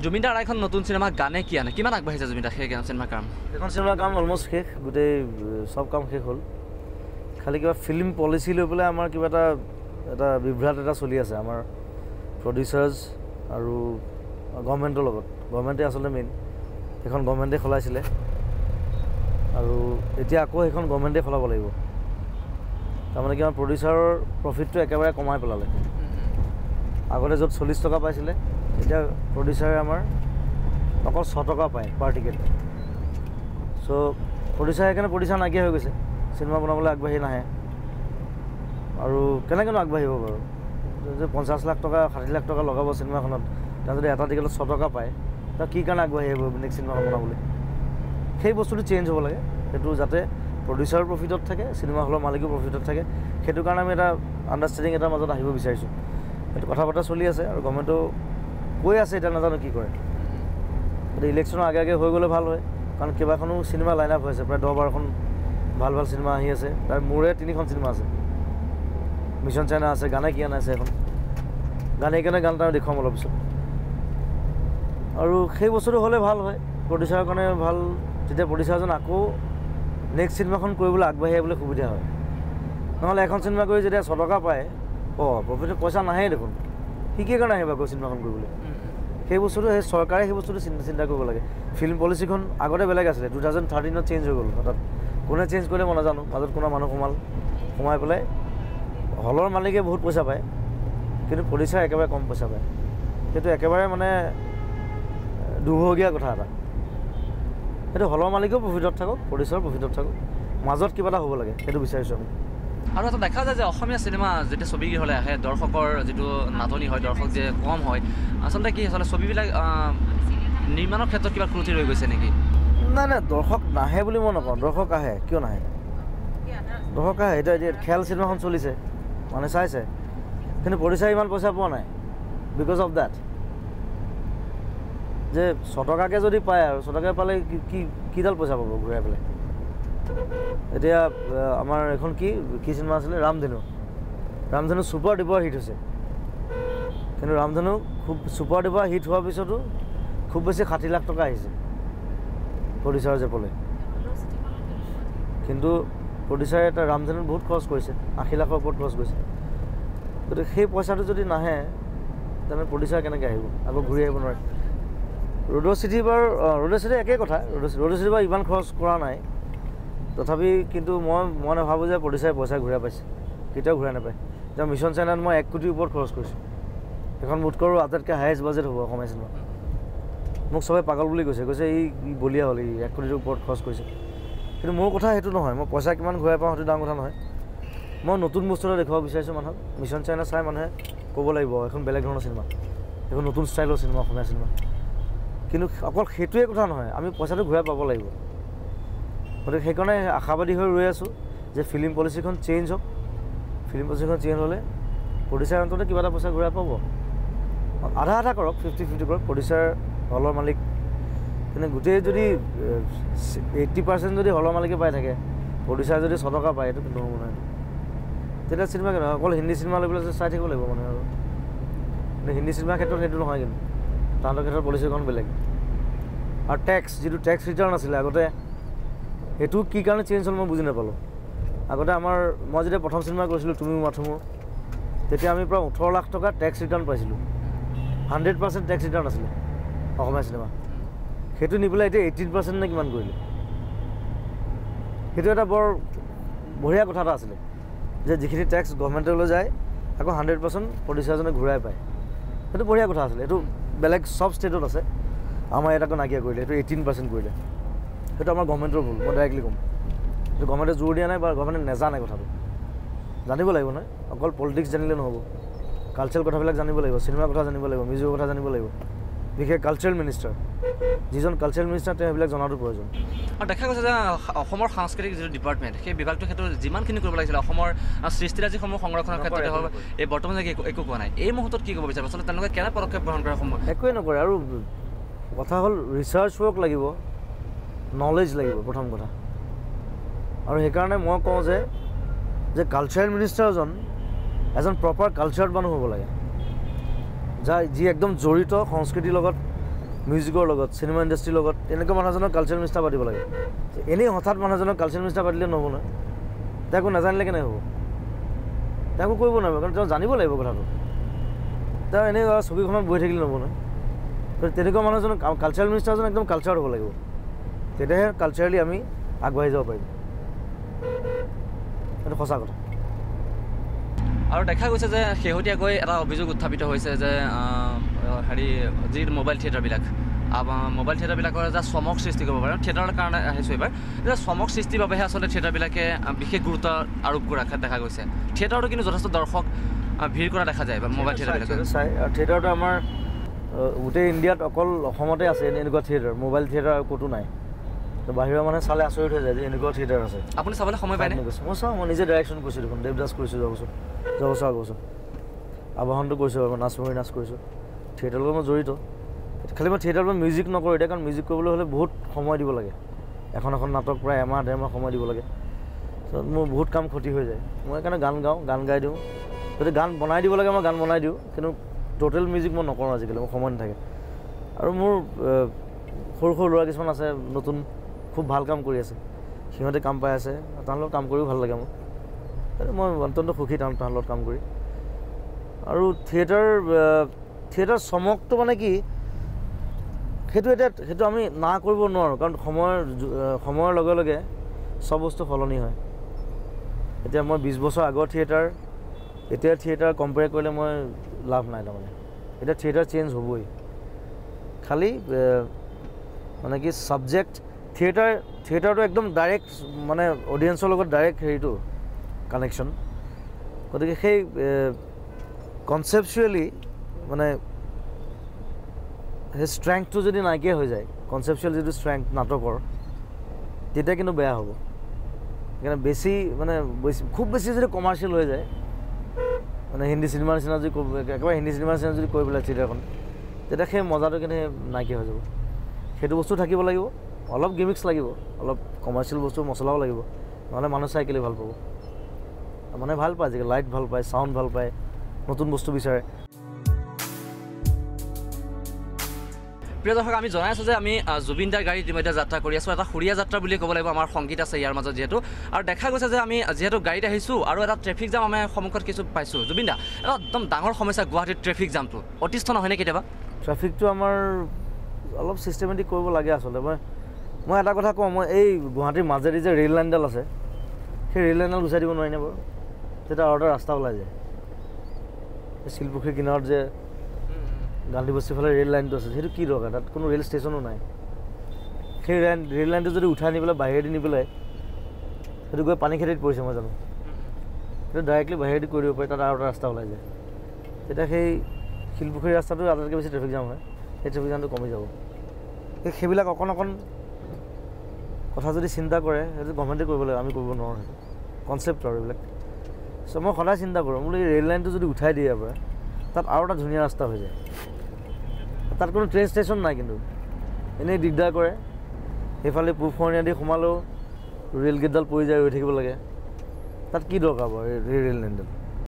জুবিনদাৰ এখন নতুন চিনেমা গানে কি আনে কিমান আগবাঢ়িছে জুবিনদা সেই চিনেমাৰ কাম? সেইখন চিনেমাৰ কাম অলমষ্ট শেষ, গোটেই চব কাম শেষ হ'ল। খালি কিবা ফিল্ম পলিচি লৈ পেলাই আমাৰ কিবা এটা এটা বিভ্ৰাট এটা চলি আছে আমাৰ প্ৰডিউচাৰ্ছ আৰু গভৰ্ণমেণ্টৰ লগত। গভৰ্ণমেণ্টে আচলতে মেইন, সেইখন গভৰ্ণমেণ্টে সলাইছিলে আৰু এতিয়া আকৌ সেইখন গভৰ্ণমেণ্টে সলাব লাগিব। তাৰমানে কি, আমাৰ প্ৰডিউচাৰৰ প্ৰফিটটো একেবাৰে কমাই পেলালে। আগতে য'ত 40 টকা পাইছিলে, এতিয়া প্ৰডিউচাৰে আমাৰ অকল 6 টকা পায় পাৰ টিকেট। চ' প্ৰডিউচাৰ সেইকাৰণে প্ৰডিউচাৰ নাইকিয়া হৈ গৈছে, চিনেমা বনাবলৈ আগবাঢ়ি নাহে। আৰু কেনেকৈনো আগবাঢ়িব বাৰু? যে 50 লাখ টকা 60 লাখ টকা লগাব চিনেমাখনত, তেওঁ যদি এটা টিকেটত 6 টকা পায়, তেওঁ কি কাৰণে আগবাঢ়ি আহিব নেক্সট চিনেমাখন বনাবলৈ? সেই বস্তুটো চেঞ্জ হ'ব লাগে, সেইটো যাতে প্ৰডিউচাৰো প্ৰফিটত থাকে, চিনেমা হলৰ মালিকো প্ৰফিটত থাকে। সেইটো কাৰণে আমি এটা আণ্ডাৰষ্টেণ্ডিং এটাৰ মাজত আহিব বিচাৰিছোঁ। সেইটো কথা বতৰা চলি আছে আৰু গভৰ্ণমেণ্টেও কৈ আছে, এতিয়া নাজানো কি কৰে। গতিকে ইলেকশ্যনৰ আগে আগে হৈ গ'লে ভাল হয়, কাৰণ কেইবাখনো চিনেমা লাইন আপ হৈ আছে, প্ৰায় 10-12খন ভাল ভাল চিনেমা আহি আছে। তাৰ মোৰে 3খন চিনেমা আছে, মিছন চাইনা আছে, গানে কি আনে আছে, এখন গানে কাৰণে গান এটা দেখুৱাম অলপ পিছত। আৰু সেই বস্তুটো হ'লে ভাল হয়, প্ৰডিউচাৰৰ কাৰণে ভাল। তেতিয়া প্ৰডিউচাৰজন আকৌ নেক্সট চিনেমাখন কৰিবলৈ আগবাঢ়ি আহিবলৈ সুবিধা হয়। নহ'লে এখন চিনেমা কৰি যেতিয়া 6 টকা পায়, অঁ প্ৰফিটত পইচা নাহেই দেখোন, সি কি কাৰণে আহিব আকৌ চিনেমাখন কৰিবলৈ? সেই বস্তুটো সেই চৰকাৰে সেই বস্তুটো চিন্তা কৰিব লাগে। ফিল্ম পলিচিখন আগতে বেলেগ আছিলে, 2013ত চেঞ্জ হৈ গ'ল হঠাৎ। কোনে চেঞ্জ কৰিলে মই নাজানো, মাজত কোনো মানুহ সোমাল, সোমাই পেলাই হলৰ মালিকে বহুত পইচা পায়, কিন্তু প্ৰডিউচাৰ একেবাৰে কম পইচা পায়। সেইটো একেবাৰে মানে দুৰ্ভগীয়া কথা এটা। সেইটো হলৰ মালিকেও প্ৰফিটত থাকক, প্ৰডিউচাৰো প্ৰফিটত থাকক, মাজত কিবা এটা হ'ব লাগে, সেইটো বিচাৰিছোঁ আমি। আৰু এটা দেখা যায় যে অসমীয়া চিনেমা যেতিয়া ছবিগৃহলৈ আহে, দৰ্শকৰ যিটো নাটনি হয়, দৰ্শক যে কম হয়, আচলতে কি আচলতে ছবিবিলাক নিৰ্মাণৰ ক্ষেত্ৰত কিবা ত্ৰুটি ৰৈ গৈছে নেকি? নাই নাই, দৰ্শক নাহে বুলি মই নকওঁ, দৰ্শক আহে, কিয় নাহে? দৰ্শক আহে। এতিয়া এতিয়া খেল চিনেমাখন চলিছে, মানুহে চাইছে, কিন্তু প্ৰডিউচাৰে ইমান পইচা পোৱা নাই because of that. যে 6 টকাকৈ যদি পায়, আৰু 6 টকাকৈ পালে কি কিডাল পইচা পাব ঘূৰাই পেলাই? এতিয়া আমাৰ এখন কি কি চিনেমা আছিলে, ৰামধেনু। ৰামধেনু ছুপাৰ ডুপাৰ হিট হৈছে, কিন্তু ৰামধেনু খুব ছুপাৰ ডুপাৰ হিট হোৱাৰ পিছতো খুব বেছি 60 লাখ টকা আহিছে প্ৰডিউচাৰৰ জেপলৈ। কিন্তু প্ৰডিউচাৰে এটা ৰামধেনুত বহুত খৰচ কৰিছে, 80 লাখৰ ওপৰত খৰচ কৰিছে। গতিকে সেই পইচাটো যদি নাহে, তেনে প্ৰডিউচাৰ কেনেকৈ আহিব? আকৌ ঘূৰি আহিব নোৱাৰে। ৰ'দৰ চিঠি বাৰু, ৰ'দৰ চিঠি একেই কথা, ৰ'দৰ চিঠি বাৰু ইমান খৰচ কৰা নাই তথাপি, কিন্তু মই নাভাবোঁ যে প্ৰডিউচাৰে পইচা ঘূৰাই পাইছে, কেতিয়াও ঘূৰাই নাপায়। এতিয়া মিছন চাইনাত মই 1 কোটিৰ ওপৰত খৰচ কৰিছোঁ, সেইখন মোতকৈও আটাইতকৈ হায়েষ্ট বাজেট হ'ব অসমীয়া চিনেমা। মোক চবে পাগল বুলি কৈছে, কৈছে ই বলিয়া হ'ল, ই 1 কোটিৰ ওপৰত খৰচ কৰিছে। কিন্তু মোৰ কথা সেইটো নহয়, মই পইচা কিমান ঘূৰাই পাওঁ সেইটো ডাঙৰ কথা নহয়। মই নতুন বস্তু এটা দেখুৱাব বিচাৰিছোঁ মানুহক। মিছন চাইনা চাই মানুহে ক'ব লাগিব এখন বেলেগ ধৰণৰ চিনেমা, এখন নতুন ষ্টাইলৰ চিনেমা, অসমীয়া চিনেমা। কিন্তু অকল সেইটোৱে কথা নহয়, আমি পইচাটো ঘূৰাই পাব লাগিব। গতিকে সেইকাৰণে আশাবাদী হৈ ৰৈ আছোঁ যে ফিল্ম পলিচিখন চেঞ্জ হওক। ফিল্ম পলিচিখন চেঞ্জ হ'লে প্ৰডিউচাৰ অন্ততঃ কিবা এটা পইচা ঘূৰাই পাব। আধা আধা কৰক, 50-50 কৰক, প্ৰডিউচাৰ হলৰ মালিক। কিন্তু গোটেই যদি 80% যদি হলৰ মালিকে পাই থাকে, প্ৰডিউচাৰ যদি 6 টকা পায়, এইটো নহ'ব নহয়। তেতিয়া চিনেমা কেনেকুৱা? অকল হিন্দী চিনেমা লৈ পেলাই চাই থাকিব লাগিব মানুহে আৰু। কিন্তু হিন্দী চিনেমাৰ ক্ষেত্ৰত সেইটো নহয়, কিন্তু তাহাঁতৰ ক্ষেত্ৰত পলিচিখন বেলেগ। আৰু টেক্স, যিটো টেক্স ৰিটাৰ্ণ আছিলে আগতে, সেইটো কি কাৰণে চেঞ্জ হ'ল মই বুজি নাপালোঁ। আগতে আমাৰ, মই যেতিয়া প্ৰথম চিনেমা কৰিছিলোঁ তুমিও মাথো মোৰ, তেতিয়া আমি প্ৰায় 18 লাখ টকা টেক্স ৰিটাৰ্ণ পাইছিলোঁ। 100% টেক্স ৰিটাৰ্ণ আছিলে অসমীয়া চিনেমা। সেইটো নি পেলাই এতিয়া 18% নে কিমান কৰিলে। সেইটো এটা বৰ বঢ়িয়া কথা এটা আছিলে যে যিখিনি টেক্স গভৰ্ণমেণ্টলৈ যায়, আকৌ 100% প্ৰডিউচাৰজনে ঘূৰাই পায়। সেইটো বঢ়িয়া কথা আছিলে। এইটো বেলেগ চব ষ্টেটত আছে, আমাৰ ইয়াত আকৌ নাইকিয়া কৰিলে, সেইটো 18% কৰিলে। সেইটো আমাৰ গভৰ্ণমেণ্টৰ ভুল, মই ডাইৰেক্টলি ক'ম। সেইটো গভৰ্ণমেণ্টে জোৰ দিয়া নাই বা গভৰ্ণমেণ্টে নেজানে কথাটো, জানিব লাগিব নহয়। অকল পলিটিক্স জানিলে নহ'ব, কালচাৰেল কথাবিলাক জানিব লাগিব, চিনেমাৰ কথা জানিব লাগিব, মিউজিকৰ কথা জানিব লাগিব। বিশেষ কালচাৰেল মিনিষ্টাৰ, যিজন কালচাৰেল মিনিষ্টাৰ, তেওঁ সেইবিলাক জনাটো প্ৰয়োজন। আৰু দেখা গৈছে যে অসমৰ সাংস্কৃতিক যিটো ডিপাৰ্টমেণ্ট, সেই বিভাগটোৰ ক্ষেত্ৰত যিমানখিনি কৰিব লাগিছিলে, অসমৰ সৃষ্টিৰাজিসমূহ সংৰক্ষণৰ ক্ষেত্ৰতে হওক, এই বৰ্তমানলৈকে একো কোৱা নাই। এই মুহূৰ্তত কি ক'ব বিচাৰিব? আচলতে তেওঁলোকে কেনে পদক্ষেপ গ্ৰহণ কৰাৰ সময়? একোৱেই নকৰে। আৰু কথা হ'ল ৰিচাৰ্চ ৱৰ্ক লাগিব, নলেজ লাগিব প্ৰথম কথা। আৰু সেইকাৰণে মই কওঁ যে কালচাৰেল মিনিষ্টাৰজন এজন প্ৰপাৰ কালচাৰ্ড মানুহ হ'ব লাগে, যাৰ যি একদম জড়িত সংস্কৃতিৰ লগত, মিউজিকৰ লগত, চিনেমা ইণ্ডাষ্ট্ৰীৰ লগত, তেনেকুৱা মানুহজনক কালচাৰেল মিনিষ্টাৰ পাতিব লাগে। এনেই হঠাৎ মানুহজনক কালচাৰেল মিনিষ্টাৰ পাতিলে নহ'ব নহয়। তেওঁ একো নাজানিলে কেনেকৈ হ'ব? তেওঁ একো কৰিব নোৱাৰিব, কাৰণ তেওঁ জানিব লাগিব কথাটো। তেওঁ এনেই চকীখনত বহি থাকিলে নহ'ব নহয়। তেনেকুৱা মানুহজনক কালচাৰেল মিনিষ্টাৰজন একদম কালচাৰ হ'ব লাগিব, তেতিয়াহে কালচাৰেলি আমি আগবাঢ়ি যাব পাৰিম। সেইটো সঁচা কথা। আৰু দেখা গৈছে যে শেহতীয়াকৈ এটা অভিযোগ উত্থাপিত হৈছে যে হেৰি যি মোবাইল থিয়েটাৰবিলাক, মোবাইল থিয়েটাৰবিলাকৰ এটা চমক সৃষ্টি কৰিব পাৰে, থিয়েটাৰৰ কাৰণে আহিছোঁ এইবাৰ, যে চমক সৃষ্টিৰ বাবেহে আচলতে থিয়েটাৰবিলাকে বিশেষ গুৰুত্ব আৰোপ কৰা দেখা গৈছে। থিয়েটাৰতো কিন্তু যথেষ্ট দৰ্শক ভিৰ কৰা দেখা যায় মোবাইল থিয়েটাৰবিলাকে চাই। আৰু থিয়েটাৰটো আমাৰ গোটেই ইণ্ডিয়াত অকল অসমতে আছে এনেকুৱা থিয়েটাৰ, মোবাইল থিয়েটাৰ ক'তো নাই। বাহিৰৰ মানুহে চালে আচৰিত হৈ যায় যে এনেকুৱা থিয়েটাৰ আছে। আপুনি চাবলৈ সময় পায়নে? মই চাওঁ, মই নিজে ডাইৰেকশ্যন কৰিছোঁ দেখোন, দেৱদাস কৰিছোঁ যোৱা বছৰ, আগৰ বছৰ আবাহনটো কৰিছোঁ, নাচ মৰি নাচ কৰিছোঁ। থিয়েটাৰৰ লগত মই জড়িত, খালি মই থিয়েটাৰত মিউজিক নকৰোঁ এতিয়া, কাৰণ মিউজিক কৰিবলৈ হ'লে বহুত সময় দিব লাগে। এখন এখন নাটক প্ৰায় এমাহ ডেৰ মাহ সময় দিব লাগে, তাৰপিছত মোৰ বহুত কাম ক্ষতি হৈ যায়। মই সেইকাৰণে গান গাওঁ, গান গাই দিওঁ। যদি গান বনাই দিব লাগে মই গান বনাই দিওঁ, কিন্তু টোটেল মিউজিক মই নকৰোঁ আজিকালি, মোৰ সময় নাথাকে। আৰু মোৰ সৰু সৰু ল'ৰা কিছুমান আছে নতুন, খুব ভাল কাম কৰি আছে, সিহঁতে কাম পাই আছে, তাহাঁতৰ লগত কাম কৰিও ভাল লাগে মোৰ। মই অত্যন্ত সুখী তাহাঁতৰ লগত কাম কৰি। আৰু থিয়েটাৰ চমকটো মানে কি, সেইটো এতিয়া সেইটো আমি না কৰিব নোৱাৰোঁ, কাৰণ সময়ৰ লগে লগে চব বস্তু সলনি হয়। এতিয়া মই 20 বছৰ আগৰ থিয়েটাৰ, এতিয়া থিয়েটাৰ কম্পেয়াৰ কৰিলে মই লাভ নাই। তাৰমানে এতিয়া থিয়েটাৰ চেঞ্জ হ'বই, খালি মানে কি ছাবজেক্ট থিয়েটাৰটো একদম ডাইৰেক্ট মানে অডিয়েঞ্চৰ লগত ডাইৰেক্ট হেৰিটো কানেকশ্যন। গতিকে সেই কনচেপচুৱেলি মানে সেই ষ্ট্ৰেংথটো যদি নাইকিয়া হৈ যায়, কনচেপচুৱেল যিটো ষ্ট্ৰেংথ নাটকৰ, তেতিয়া কিন্তু বেয়া হ'ব। সেইকাৰণে বেছি মানে খুব বেছি যদি কমাৰ্চিয়েল হৈ যায়, মানে হিন্দী চিনেমাৰ নিচিনা যদি একেবাৰে হিন্দী চিনেমাৰ নিচিনা যদি কৰি পেলাই থিয়েটাৰখন, তেতিয়া সেই মজাটো কিন্তু নাইকিয়া হৈ যাব। সেইটো বস্তু থাকিব লাগিব, অলপ গিমিক্স লাগিব, অলপ কমাৰ্চিয়েল বস্তু মছলাও লাগিব, নহ'লে মানুহ চাই কেলৈ ভাল পাব? মানে ভাল পায় আজিকালি, লাইট ভাল পায়, চাউণ্ড ভাল পায়, নতুন বস্তু বিচাৰে। প্ৰিয় দৰ্শক, আমি জনাই আছোঁ যে আমি জুবিন দাৰ গাড়ীত ইতিমধ্যে যাত্ৰা কৰি আছোঁ। এটা সুৰীয়া যাত্ৰা বুলি ক'ব লাগিব, আমাৰ সংগীত আছে ইয়াৰ মাজত যিহেতু। আৰু দেখা গৈছে যে আমি যিহেতু গাড়ীত আহিছোঁ আৰু এটা ট্ৰেফিক জাম আমি সন্মুখত কিছু পাইছোঁ। জুবিন দা, এটা একদম ডাঙৰ সমস্যা গুৱাহাটীৰ ট্ৰেফিক জামটো, অতিষ্ঠ নহয়নে কেতিয়াবা? ট্ৰেফিকটো আমাৰ অলপ চিষ্টেমেটিক কৰিব লাগে আচলতে। মই এটা কথা কওঁ, মই এই গুৱাহাটীৰ মাজেদি যে ৰে'ল লাইনডাল আছে, সেই ৰে'ল লাইনডাল গুচাই দিব নোৱাৰিনে বাৰু? তেতিয়া আৰু এটা ৰাস্তা ওলাই যায়। শিলপুখুৰীৰ কিনাৰত যে গান্ধী বস্তিৰ ফালে ৰে'ল লাইনটো আছে, সেইটো কি দৰকাৰ? তাত কোনো ৰে'ল ষ্টেচনো নাই। সেই ৰে'ল লাইনটো যদি উঠাই নি পেলাই বাহিৰেদি নি পেলাই সেইটো গৈ পানী খেতিত পৰিছে, মই জানো, সেইটো ডাইৰেক্টলি বাহিৰেদি কৰি দিব পাৰি, তাত আৰু এটা ৰাস্তা ওলাই যায়। তেতিয়া সেই শিলপুখুৰীৰ ৰাস্তাটো আটাইতকৈ বেছি ট্ৰেফিক জাম হয়, সেই ট্ৰেফিক জামটো কমি যাব। সেইবিলাক অকণ অকণ কথা যদি চিন্তা কৰে, সেইটো গভৰ্ণমেণ্টে কৰিব লাগিব, আমি কৰিব নোৱাৰোঁ। সেইটো কনচেপ্ট আৰু এইবিলাক। চ' মই সদায় চিন্তা কৰোঁ, বোলো এই ৰে'ল লাইনটো যদি উঠাই দিয়ে ইয়াৰ পৰা, তাত আৰু এটা ধুনীয়া ৰাস্তা হৈ যায়। তাত কোনো ট্ৰেইন ষ্টেচন নাই, কিন্তু এনেই দিগদাৰ কৰে। সেইফালে পূব শৰণীয়া দি সোমালেও ৰে'ল গেটডাল পৰি যায়, ৰৈ থাকিব লাগে। তাত কি দৰকাৰ বাৰু এই ৰে'ল লাইনডাল?